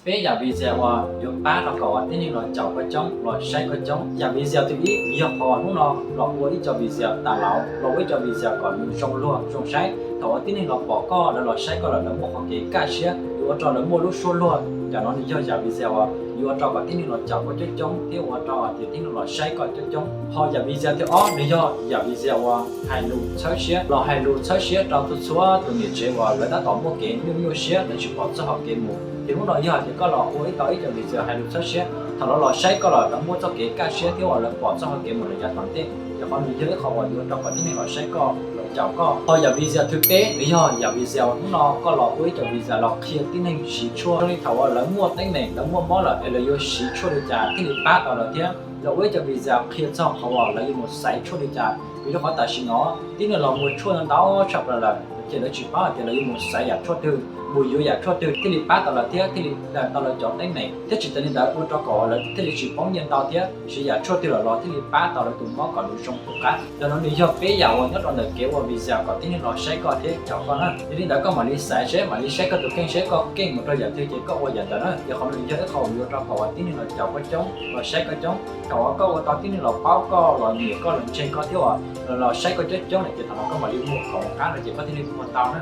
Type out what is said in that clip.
Peb yam video uas yuav pab rau kom uas tib neeg los caum koj coob, los saib koj coob. Yam video thib ib yog qhov hnub no los ua ib co video tas lauv, los ua ib co video kom nws zoo luag zoo saib. Thaum uas tib neeg los pom koj, lawv los saib koj lawm, lawv muaj qhov kev kaj siab, yuav ua rau lawv muaj lub suab luag. Yam no nws yog yam video uas yuav ua rau kom tib neeg los caum koj coob coob thiab ua rau hais tias tib neeg los saib koj coob coob. Ho yam video thib ob nws yog yam video uas hais lus txhawb siab, los hais lus txhawb siab rau txhua txhua tus niam tsev uas lawv tab tom muaj kev nyuaj nyuaj siab, lawv tsis pom txoj hau kev mus. Ces hnub no yog hais tias koj los ua ib tau ib co video hais lus txhawb siab, thaum lawv los saib koj lawm, lawv muaj txoj kev kaj siab thiab uas lawv pom txoj hau kev mus lawm yav tom ntej. Yog qhov nws yog ib qho uas yuav rau kom tib neeg los saib koj, los caum koj. Ho yam video thib peb nws yog yam video hnub no koj los ua ib co video los qhia tib neeg siv tshuaj, zoo li thaum uas lawv muaj teeb meem, lawv muaj mob lawm es lawv yuav siv tshuaj li cas thiaj li pab tau lawv thiab. Los ua ib co video qhia txog qhov uas lawv yuav mus xaiv tshuaj li cas, vim rau qhov tam sim no tib neeg los muaj tshuaj ntau tshaj plaws lawm, ces lawv tsis paub hais tias lawv yuav mus xaiv yam tshuaj twg, mus yuav yam tshuaj twg thiaj li pab tau lawv thiab thiaj li daws tau lawv cov teeb meem, thiab tsis tas li ntawd ua rau kom lawv thiaj li tsis poob nyiaj ntau thiab siv yam tshuaj twg los los thiaj li pab tau lawv tus mob kom nws zoo tu qab. Yog no nws yog peb yam uas nyob rau ntawm kev ua video kom tib neeg los saib koj thiab caum koj na. Yog li ntawd koj mam li xaiv seb, mam li saib koj tus kheej seb koj keej mus rau yam twg ces koj ua yam ntawd na. Yog qhov no nws yog ib qho uas yuav rau kom uas tib neeg los caum koj coob, los saib koj coob. Thaum uas koj ua tau tib neeg los paub koj, los nyiam koj, los ntseeg koj thiab uas los saib koj coob coob lawm ces thaum no koj mam li muag khoom qab no ces koj thiaj li muag tau na.